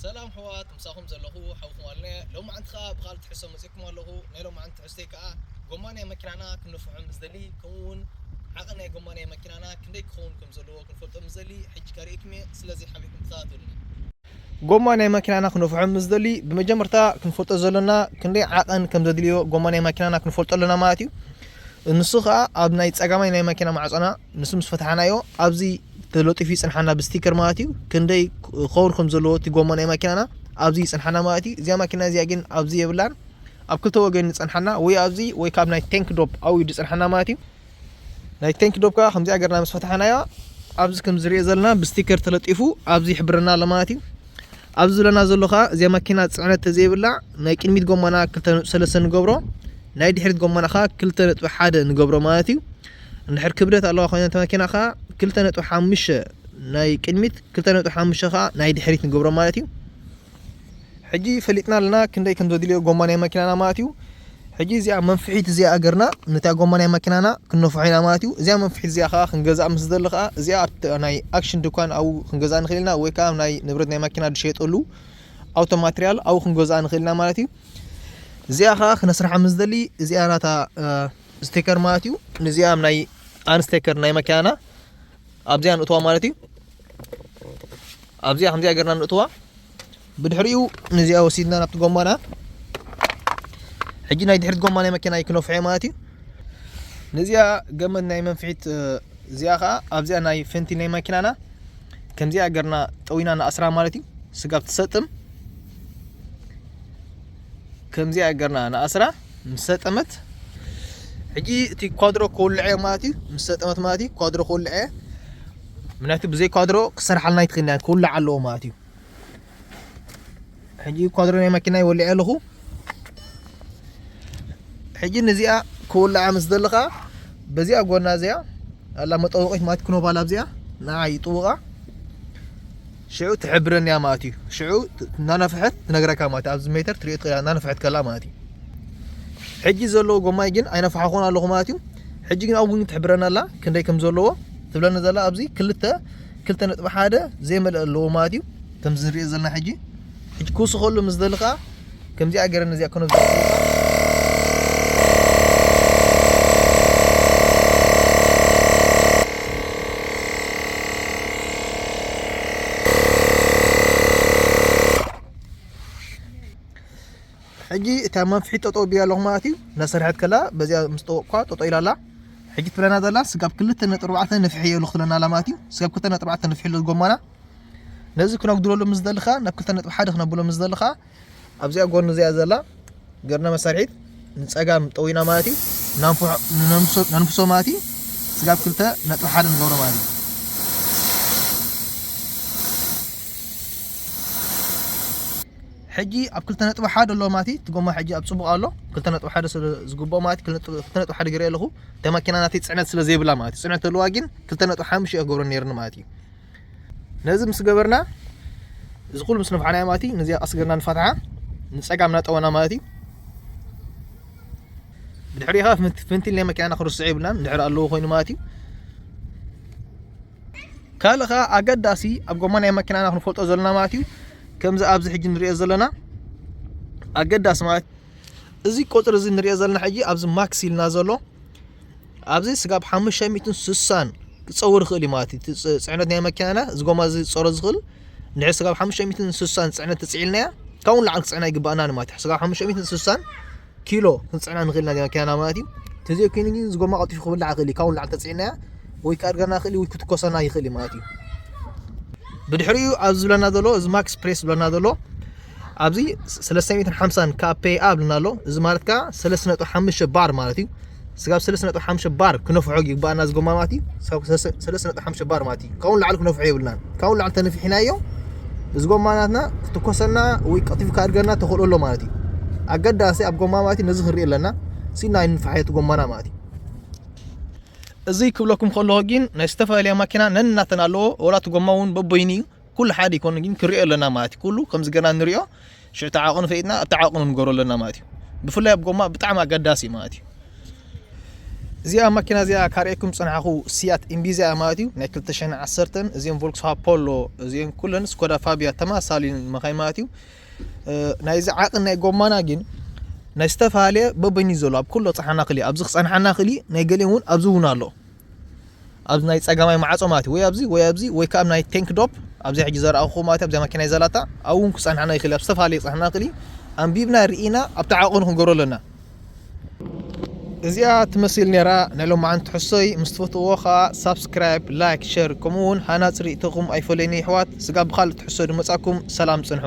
ሰላም ኣሕዋት፣ ምሳኹም ዘለኹ ሓውኹም ኣልነ። ሎማዓንቲ ኸኣ ብኻልእ ትሕዝቶ መጺእኩም ኣለኹ። ናይ ሎማዓንቲ ትሕዝቶይ ከኣ ጎማ ናይ መኪናና ክንነፍሖ ምስ ደሊ፣ ከምኡ እውን ዓቐን ናይ ጎማ ናይ መኪናና ክንደይ ክኸውን ከም ዘለዎ ክንፈልጦ ምስ ደሊ፣ ሕጂ ከርእየኩም እየ። ስለዚ ሓቢርኩም ተኸታተሉኒ። ጎማ ናይ መኪናና ክንነፍሖ ምስ ደሊ፣ ብመጀመርታ ክንፈልጦ ዘሎና ክንደይ ዓቐን ከም ዘድልዮ ጎማ ናይ መኪናና ክንፈልጦ ኣለና ማለት እዩ። ንሱ ኸኣ ኣብ ናይ ጸጋማይ ናይ መኪና ማዕጾና፣ ንሱ ምስ ፈትሓናዮ ኣብዚ ተለጢፉ ይጽንሓና ብስቲከር ማለት እዩ። ክንደይ ክኸውን ከም ዘለዎ እቲ ጎማ ናይ መኪናና ኣብዚ ይጽንሓና ማለት እዩ። እዚኣ መኪና እዚኣ ግን ኣብዚ የብላን፣ ኣብ ክልተ ወገን ይጸንሓና፣ ወይ ኣብዚ ወይ ካብ ናይ ቴንክ ዶፕ ኣብኡ ይጽንሓና ማለት እዩ። ናይ ቴንክ ዶፕ ከኣ ከምዚኣ ገርና ምስ ፈትሓናዮ ኣብዚ ከም ዝሪኦ ዘለና ብስቲከር ተለጢፉ ኣብዚ ይሕብረና ኣሎ ማለት እዩ። ኣብዚ ዝብለና ዘሎ ከኣ እዚኣ መኪና ጽዕነት ተዘይብላ ናይ ቅድሚት ጎማና ክልተ ነጥቢ ሰለስተ ንገብሮ፣ ናይ ድሕሪት ጎማና ከኣ ክልተ ነጥቢ ሓደ ንገብሮ ማለት እዩ። እንድሕር ክብደት ኣለዋ ኮይና እታ መኪና ከኣ ክልተ ነጥቢ ሓሙሽተ ናይ ቅድሚት፣ ክልተ ነጥቢ ሓሙሽተ ከኣ ናይ ድሕሪት ንገብሮ ማለት እዩ። ሕጂ ፈሊጥና ኣለና ክንደይ ከም ዘድልዮ ጎማ ናይ መኪናና ማለት እዩ። ሕጂ እዚኣ መንፍሒት እዚኣ ገርና ነታ ጎማ ናይ መኪናና ክንነፍሖ ኢና ማለት እዩ። እዚኣ መንፍሒት እዚኣ ከኣ ክንገዝኣ ምስ ዝደሊ ከኣ እዚኣ ኣብ ናይ ኣክሽን ድኳን ኣብኡ ክንገዝኣ ንኽእል ኢና፣ ወይ ከኣ ኣብ ናይ ንብረት ናይ መኪና ዝሸየጠሉ ኣውቶ ማትርያል ኣብኡ ክንገዝኣ ንኽእል ኢና ማለት እዩ። እዚኣ ከኣ ክነስርሓ ምስ ዝደሊ እዚኣ ናታ፣ እ፣ ስቲከር ማለት እዩ። ንዚኣ ኣብ ናይ ኣንስቴከር ናይ መኪናና ኣብዚኣ ንእትዋ ማለት እዩ። ኣብዚኣ ከምዚኣ ገርና ንእትዋ። ብድሕሪኡ ነዚኣ ወሲድና ናብቲ ጎማና። ሕጂ ናይ ድሕሪት ጎማ ናይ መኪና ይክነፍሖ ማለት እዩ። ነዚኣ ገመድ ናይ መንፍሒት፣ እ፣ እዚኣ ኸኣ ኣብዚኣ ናይ ፈንቲ ናይ መኪናና ከምዚኣ ገርና ጠዊና ንኣስራ ማለት እዩ። ስጋብ ትሰጥም ከምዚኣ ገርና ንኣስራ። ምስ ሰጠመት ሕጂ እቲ ኳድሮ ክውልዐ ማለት እዩ። ምስ ሰጠመት ማለት እዩ ኳድሮ ክውልዐ። ምክንያቱ ብዘይ ኳድሮ ክሰርሓልና ኣይትኽእልን እያ፣ ክውላዕ ኣለዎ ማለት እዩ። ሕጂ ኳድሮ ናይ መኪና ይወልዐ ኣለኹ። ሕጂ ነዚኣ ክውልዓ ምስ ዘለኻ በዚኣ ጎና እዚኣ ኣላ መጠወቒት ማለት ክኖባል ኣብዚኣ ንዓ ይጥውቓ። ሽዑ ትሕብረኒ እያ ማለት እዩ። ሽዑ እናነፍሐት ትነግረካ ማለት እዩ። ኣብዚ ሜተር ትሪኦ ትኽእል እያ እናነፍሐት ከላ ማለት እዩ። ሕጂ ዘለዎ ጎማይ ግን ኣይነፍሓኹን ኣለኹ ማለት እዩ። ሕጂ ግን ኣብ ጎኒ ትሕብረና ኣላ ክንደይ ከም ዘለዎ ትብለኒ ዘላ ኣብዚ ክልተ፣ ክልተ ነጥቢ ሓደ ዘይመልእ ኣለዎ ማለት እዩ። ከምዚ ንሪኦ ዘለና ሕጂ፣ ሕጂ ክውስኸሉ ምስ ዝደሊ ከኣ ከምዚኣ ገይረ ነዚኣ ኮነ ሕጂ እታ መንፍሒት ጠጠው ቢያ ኣለኹ ማለት እዩ። እናሰርሐት ከላ በዚኣ ምስ ጠወቕኳ ጠጠው ኢላ ኣላ። ሕጂ ትብለና ዘላ ስጋብ ክልተ ነጥቢ ኣርባዕተ ንፍሒ የብሉ ክትብለና ኣላ ማለት እዩ። ስጋብ ክልተ ነጥቢ ኣርባዕተ ንፍሒ ኣሎ ጎማና። ነዚ ክነጉድለሉ ምስ ዝደሊ ከኣ ናብ ክልተ ነጥቢ ሓደ ክነብሎ ምስ ዝደሊ ከኣ ኣብዚኣ ጎኒ እዚኣ ዘላ ገርና መሳርሒት ንጸጋም ጠዊና ማለት እዩ። ናንፍሖ-፣ ንነምሶ-፣ ነንፍሶ ማለት እዩ። ስጋብ ክልተ ነጥቢ ሓደ ንገብሮ ማለት እዩ። ሕጂ ኣብ ክልተ ነጥቢ ሓደ ኣሎ ማለት እዩ። እቲ ጎማ ሕጂ ኣብ ጽቡቕ ኣሎ። ክልተ ነጥቢ ሓደ ስለ ዝግብኦ ማለት እዩ። ክልተ ነጥቢ ሓደ ገይረ ኣለኹ። እታ ማኪና ናተይ ጽዕነት ስለ ዘይብላ ማለት እዩ። ጽዕነት ተልዋ ግን ክልተ ነጥቢ ሓሙሽተ እየ ክገብሮ ነይርኒ ማለት እዩ። ነዚ ምስ ገበርና፣ እዚ ኩሉ ምስ ነፍሓናዮ ማለት እዩ፣ ነዚኣ ቀስ ገርና ንፈትሓ፣ ንጸጋም ናጠወና ማለት እዩ። ብድሕሪኡ ኸኣ ፍንት-፣ ፍንቲል ናይ መኪናና ክርስዑ የብልናን፣ እንድሕር ኣለዎ ኮይኑ ማለት እዩ። ካልእ ኸኣ ኣገዳሲ ኣብ ጎማ ናይ መኪናና ክንፈልጦ ዘለና ማለት እዩ፣ ከምዚ ኣብዚ ሕጂ ንሪኦ ዘለና ኣገዳሲ ማለት፣ እዚ ቁጽሪ እዚ ንሪኦ ዘለና ሕጂ ኣብዚ ማክስ ኢልና ዘሎ፣ ኣብዚ ስጋብ ሓሙሽተ ሚእትን ስሳን ክጸውር ይኽእል እዩ ማለት እዩ። እቲ ጽ-፣ ጽዕነት ናይ መኪናና፣ እዚ ጎማ እዚ ዝጸሮ ዝኽእል፣ እንድሕር ስጋብ ሓሙሽተ ሚእትን ስሳን ጽዕነት ተጽዒልናያ፣ ካብኡ ንላዕሊ ክጽዕና ይግባኣና ማለት እዩ። ስጋብ ሓሙሽተ ሚእትን ስሳን ኪሎ ክንጽዕና ንኽእል ኢና መኪናና ማለት እዩ። ተዘይኮይኑ ግን እዚ ጎማ ቀልጢፉ ክብላዕ ይኽእል እዩ። ካብኡ ንላዕሊ ተጽዒልናያ፣ ወይ ክኣድገና ይኽእል እዩ፣ ወይ ክትኮሰና ይኽእል እዩ ማለት እዩ። ብድሕሪኡ ኣብዚ ዝብለና ዘሎ፣ እዚ ማክስ ፕሬስ ዝብለና ዘሎ፣ ኣብዚ ሰለስተ ሚእትን ሓምሳን ካፔ ኣብ ዝብለና ኣሎ። እዚ ማለት ከኣ ሰለስተ ነጥቢ ሓሙሽተ ባር ማለት እዩ። ስጋብ ሰለስተ ነጥቢ ሓሙሽተ ባር ክነፍሖ ይግባኣና እዚ ጎማ ማለት እዩ። ስጋብ ሰለስተ ነጥቢ ሓሙሽተ ባር ማለት እዩ። ካብኡ ንላዕሊ ክነፍሖ የብልናን። ካብኡ ንላዕሊ ተነፊሕናዮ፣ እዚ ጎማ ናትና ክትኮሰና ወይ ቀልጢፉ ክኣድገና ተኽእሎ ኣሎ ማለት እዩ። ኣገዳሲ ኣብ ጎማ ማለት እዩ፣ ነዚ ክንርኢ ኣለና። ሲና ኣይንንፍሓዮ እቲ ጎማና ማለት እዩ። እዚ ክብለኩም ከለኹ ግን ናይ ዝተፈላለያ ማኪና ነናተን ኣለዎ፣ ወላ እቲ ጎማ እውን በበይኑ እዩ። ኩሉ ሓደ ይኮን ግን ክሪኦ ኣለና ማለት እዩ። ኩሉ ከምዚ ገና ንሪኦ፣ ሽዑ እቲ ዓቐኑ ፈይጥና ኣብቲ ዓቐኑ ንገብሮ ኣለና ማለት እዩ። ብፍላይ ኣብ ጎማ ብጣዕሚ ኣገዳሲ እዩ ማለት እዩ። እዚኣ ማኪና እዚኣ ካርእየኩም ዝጸናሕኹ ሲያት ኢምቢዛ እያ ማለት እዩ። ናይ ክልተ ሽሕን ዓሰርተን፣ እዚኦም ቮልክስዋገን ፖሎ፣ እዚኦም ኩለን ስኮዳ ፋቢያ ተመሳሳሊ መኻይን ማለት እዩ። ናይዚ ዓቕን ናይ ጎማና ግን ናይ ዝተፈላለየ በበይኑ ዘሎ ኣብ ኩሎ ጸሓና ክሊ ኣብዚ ክጸንሓና ክሊ ናይ ገሊኦም እውን ኣብዚ እውን ኣሎ። ኣብዚ ናይ ጸጋማይ ማዕጾ ማለት እዩ፣ ወይ ኣብዚ ወይ ኣብዚ ወይ ካብ ናይ ቴንክ ዶፕ ኣብዚ ሕጂ ዘርኣኹ ማለት ኣብዚ ማኪና ዘለታ ኣብውን ክጸንሓና ይኽእል ኣብ ዝተፈላለየ ጸሓና ክሊ ኣንቢብና ርኢና ኣብቲ ዓቕኑ ክንገብሮ ኣለና። እዚኣ ትመስል ነራ ናይ ሎማዓንቲ ትሕሶይ። ምስ ትፈትዎ ከዓ ሳብስክራይብ፣ ላይክ፣ ሸር ከምኡ እውን ሃናፂ ርእይቶኹም ኣይፈለኒ ይሕዋት። ስጋ ብኻልእ ትሕሶ ድመፃኩም ሰላም ፅንሑ።